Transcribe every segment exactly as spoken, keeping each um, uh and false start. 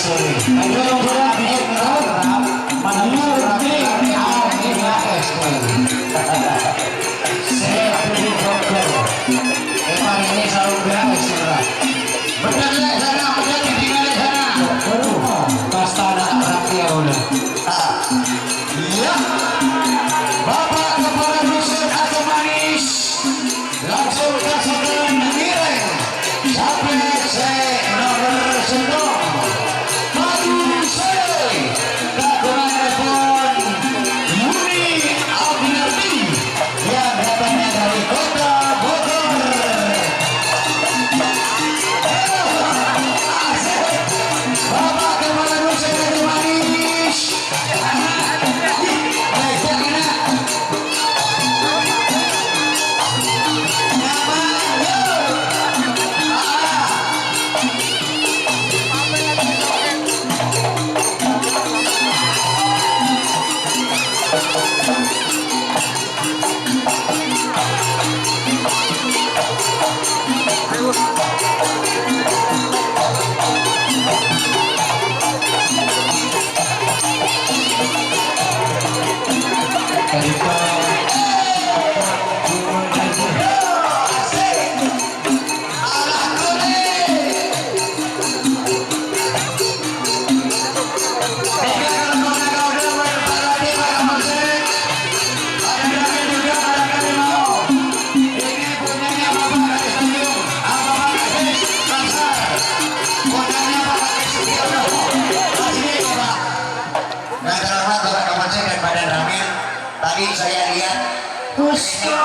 Ayo, orang bikin orang, mana orang bikin, ah, ini lah, S K. Saya beri dokter. Eh, Pak, ini sarung berat, S K. Bener, Lek, sana, bener, tinggal di sana. Pasta anak rakyat, udah. Ah. Iya. Bapak Kepala Dusun Atom Manis. Langsung pasukan ngiring. Sampai se nomor sèttong. Maju sore. Kagungan Epon Yuni Abinarti yang datangnya dari Kota Bogor. Asik. Bapak Kepala Dusun Atom Manis. Ini punyanya Bapak Haji Tanjung, ah, Bapak Haji Basar. Punyanya Bapak Haji Sugiono. Asli, Bapak. Yang terhormat Bapak Kapolsek dan Badan Ramil, tadi saya lihat. Pusko.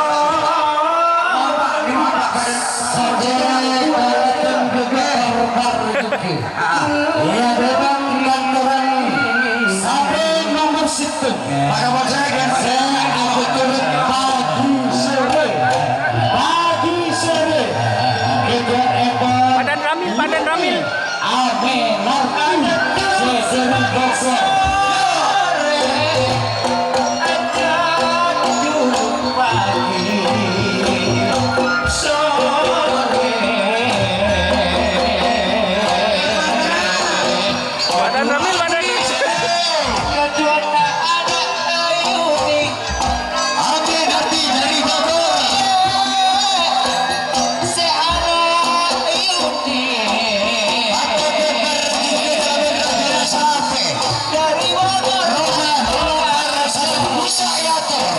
Bapak, di mana Bapak Badan? Saudara datang ke Bapak Rezeki. Iya, datang di kantoran sampai nomor sèttong. Saya atur pagi sore. Pagi sore. Ketua Epon. Badan Ramil, Badan Ramil. Amin. Sore. Sore. Badan Ramil, Badan. Amin, Ati dari Bogor. Amin, Ati dari Bogor. Roman, Roman, Musa Yator.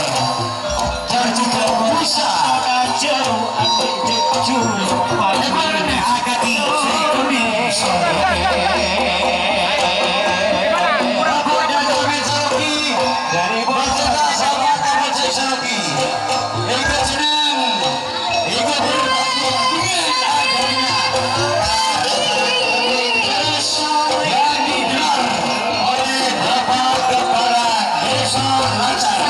Yang digelar oleh Bapak Kepala Desa Lancar,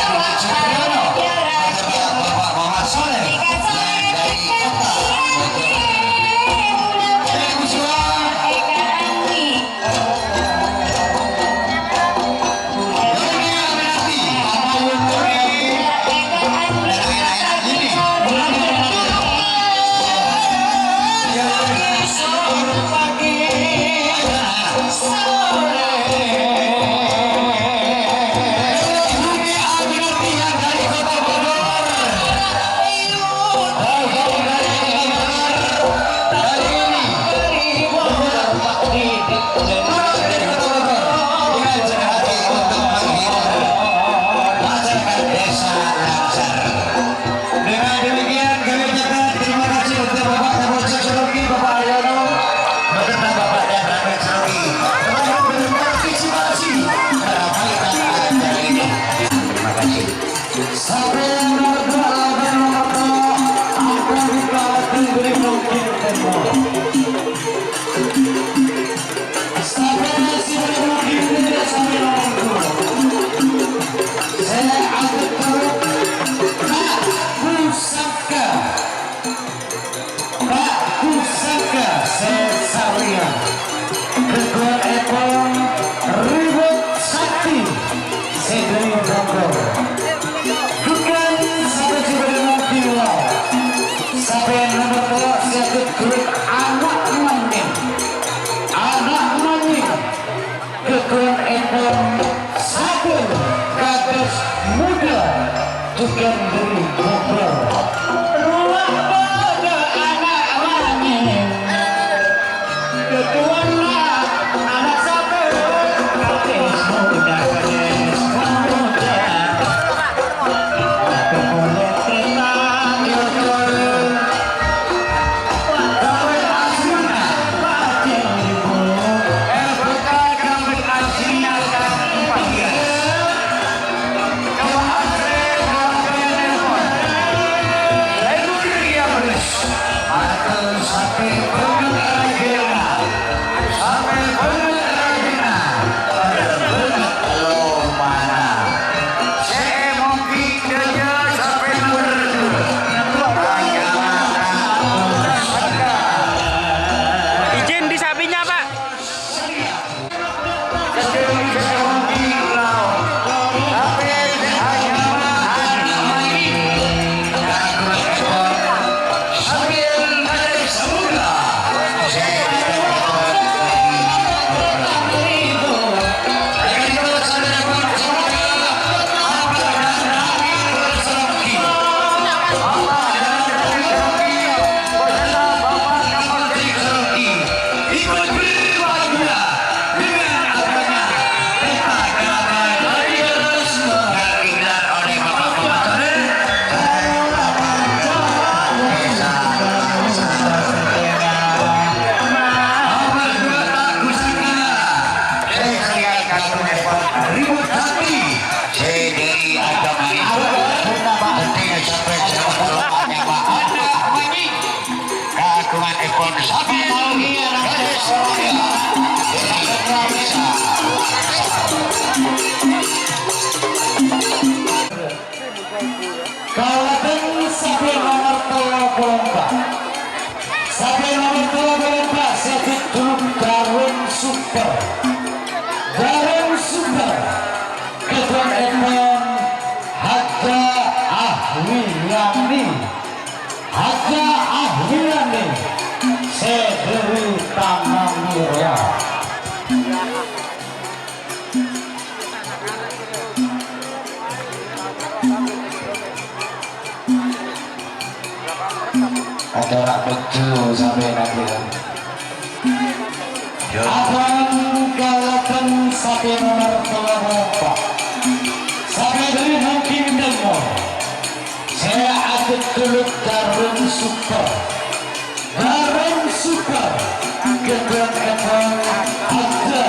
Bapak Supriyono, beserta Bapak Muhammad Soleh dari Kota Bogor. Yang kedua, Dengan demikian, kami ucapkan terima kasih untuk Bapak Kapolsek Serogi, Bapak Haryono, beserta Bapak Danramil Serogi, telah berpartisipasi meramaikan acara ini. Terima kasih. Sampai nomor dua, nomor dua, angka kita tinggi mungkin tempo. Sampai masih belum mungkin tidak sampai nomor dua. Saya angkat terus. Pak Pusaka. Pak Pusaka Sesaria. Kedua Epon Ribut Sakti. Sedri Bogor. Dukan satu juga dengan Dewa. Sampai nomor dua, satu grup anak mending. Anak Kendri Bogor. Rowa padâ ana' manyèn. Ketuana ana' sapè? Kadhis muda, kadhis muda. Aku boleh cerita jujur. Wah, sampai aslinya, Pak Cik Ibu. Eh, bukan kambing aslinya, kan? Iya. Izin di sapinya, Pak. Ikut berbahagia dengan adanya pesta damai dari Rasma yang digelar oleh Bapak Gubernur. Desa. Nomor dua, tak kusangka. Saya kalian kamu repot ribut hati. Saya dari agama itu. Pentingnya sampai jauh kalau hanya bahasa. Kagungan epon sampè. Kalaban sampè nomor tello puluh empat. Sampè nomor tello puluh empat, sè èjhuluk Darun Super. Darun Super. Ketuan epon Haja Ahwiyani. Haja Ahwiyani sè dhâri Tanah Merah. Acara bejo sampè nanti. Abang kalaban sampè nomor tello puluh empat. Sampè dhâri Bukittinggo. Saya ajak dulu Darun Super. Darun Super. Gedang-gedang Haja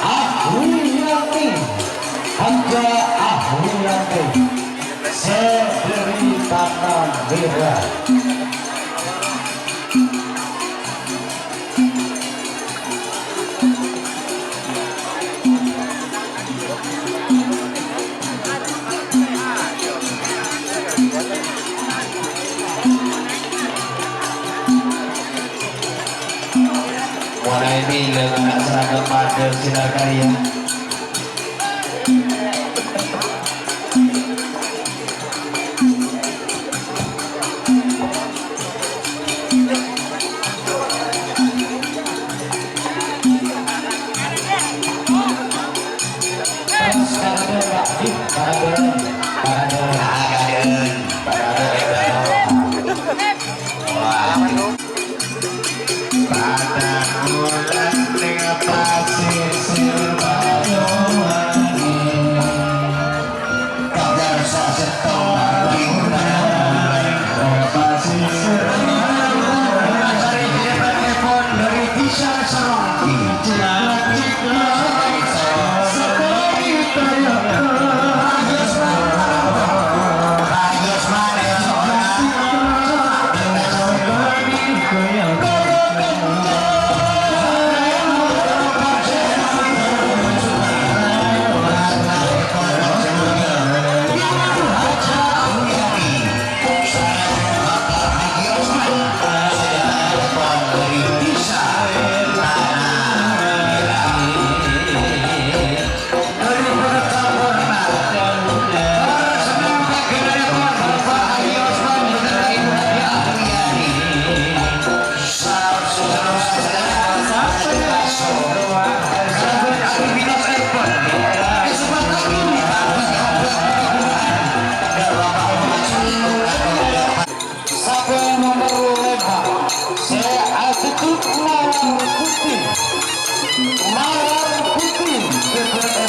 Ahwiyani. Haja Ahwiyani. Saya beri tanah merah. Mulai bilang anak seragam pada silakan ya. Terus, parade, Pak. Ih, parade, parade. Parade, parade. Wah. Pada bulan ning pasisir Banyuwangi. Pagar sasettong ning pasisir Banyuwangi. Dari Desa Serongki.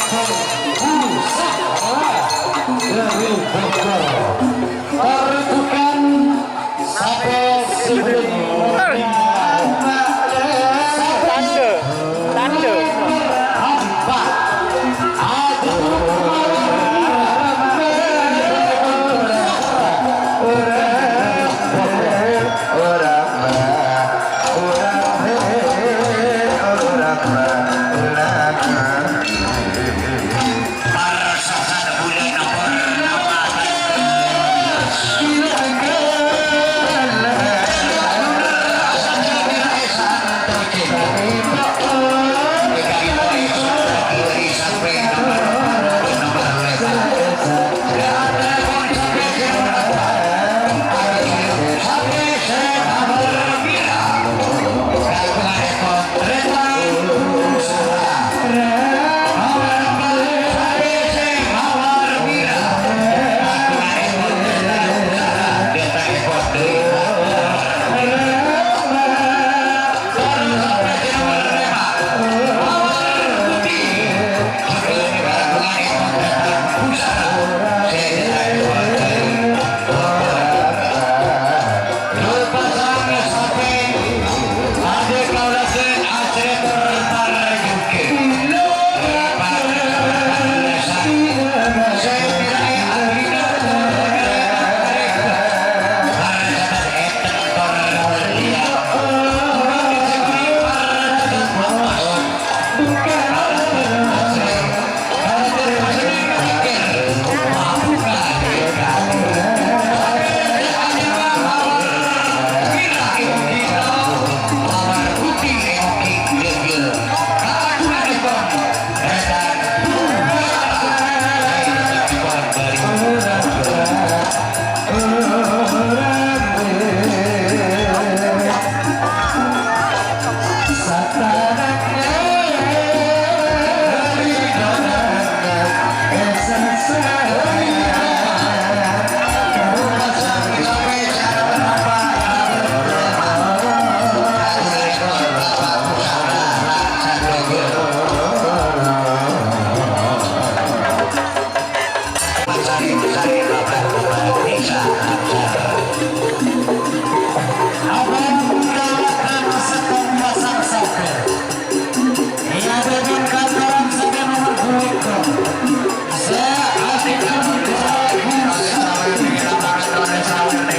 Pusaka dari Bogor. Tertukan sampai sebelum tanda, tanda. Empat.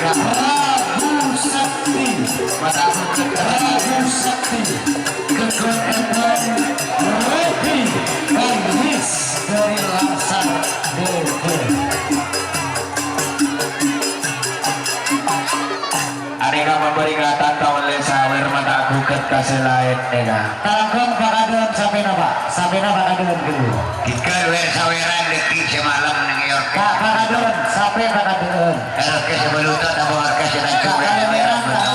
Rabu Sakti, Rabu Sakti, Gedung Robi Bangis dari Langsa, Bogor. Arèya maperingatan taon lè sawèr mata' bhuket ka sè laèn nèka. Tarangkon pakadhâ'ân sapèna, Pak. Sapèna pakadhâ'ân ghâllu. Dhika wèr-sawèran dhâddhi sè malem neng York. Pak, pakadhâ'ân, sapè pakadhâ'ân. Èroke sè baluta' tapa warga sè tanjung. Pak, kalèmèran, Pak.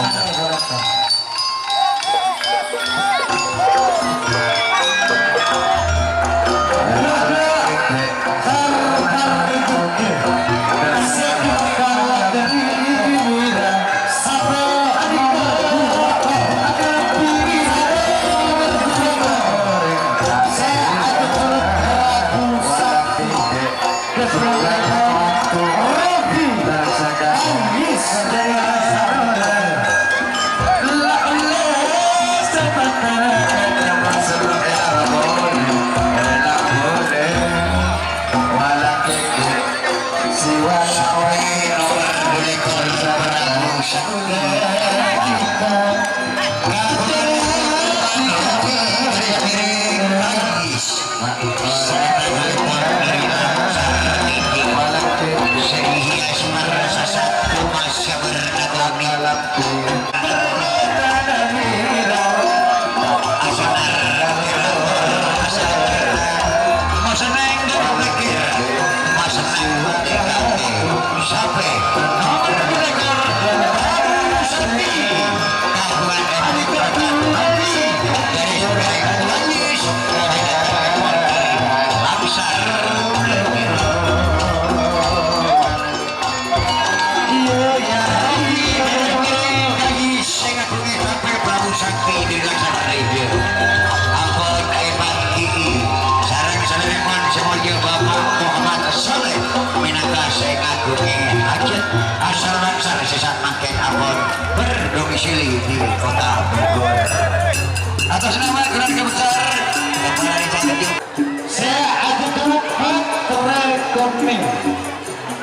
Domisili di Kota Bogor. Atas nama keluarga besar Kepala Desa Tanjung. Sè ajunan Patre Kuning.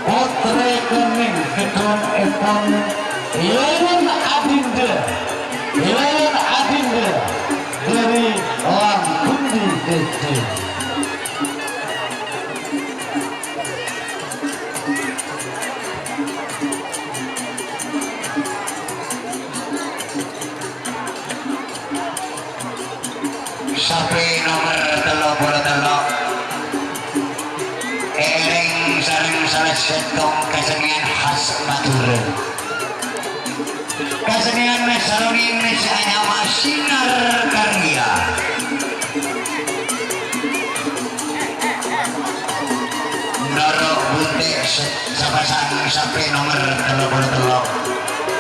Patre Kuning, ketua'èpon Yayan Adinda. Yayan Adinda dari Langkundi Kecil. Sapè nomer tello polo tello', èèrèng sareng sala sèttong kasennèyan khas Madhurâ. Kasennèyan saroning sè anyama Sinar Karya. Noro' Bunte' sè-, sapasang sapè nomer tello polo tello'.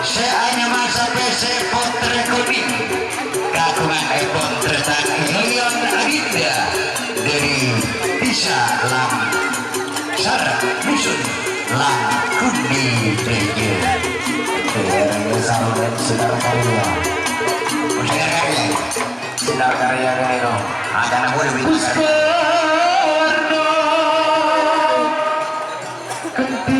Sè anyama sapè sè Patre Kuning. Kagunganèpon Tristan Julian Adinda dari Desa Lam Sar Dusun Langkundi Beje. Oke, sareng Sinar Karya. Sinar Karya. Sinar Karya kene, no. Ada nama udah bikin. Pustaka Warna Genti.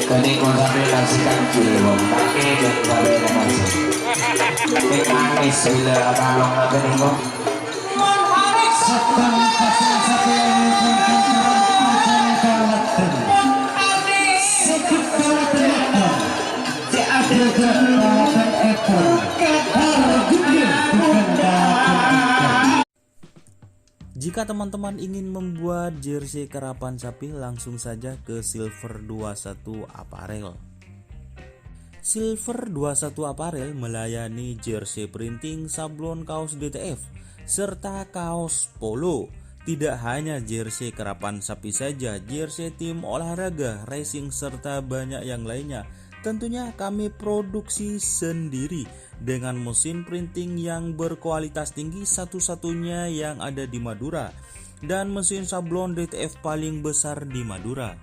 Kene kok sampe nasi kancil, wong. Pake dan sampe nasi. Nek manis bila kalong apa nih, kok? Sedang pasang satu yang mungkin sedang Jika teman-teman ingin membuat jersey karapan sapi, langsung saja ke Silver dua satu Apparel. Silver dua satu Apparel melayani jersey printing, sablon, kaos D T F, serta kaos polo. Tidak hanya jersey karapan sapi saja, jersey tim olahraga, racing, serta banyak yang lainnya. Tentunya kami produksi sendiri dengan mesin printing yang berkualitas tinggi, satu-satunya yang ada di Madura, dan mesin sablon D T F paling besar di Madura.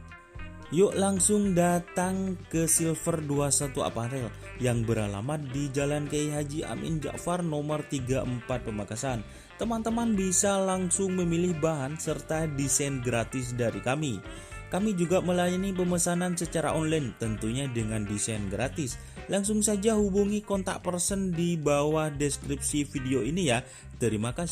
Yuk langsung datang ke Silver dua satu Apparel yang beralamat di Jalan Kiai Haji Amin Ja'far nomor tiga empat Pamekasan. Teman-teman bisa langsung memilih bahan serta desain gratis dari kami. Kami juga melayani pemesanan secara online, tentunya dengan desain gratis. Langsung saja hubungi kontak person di bawah deskripsi video ini ya. Terima kasih.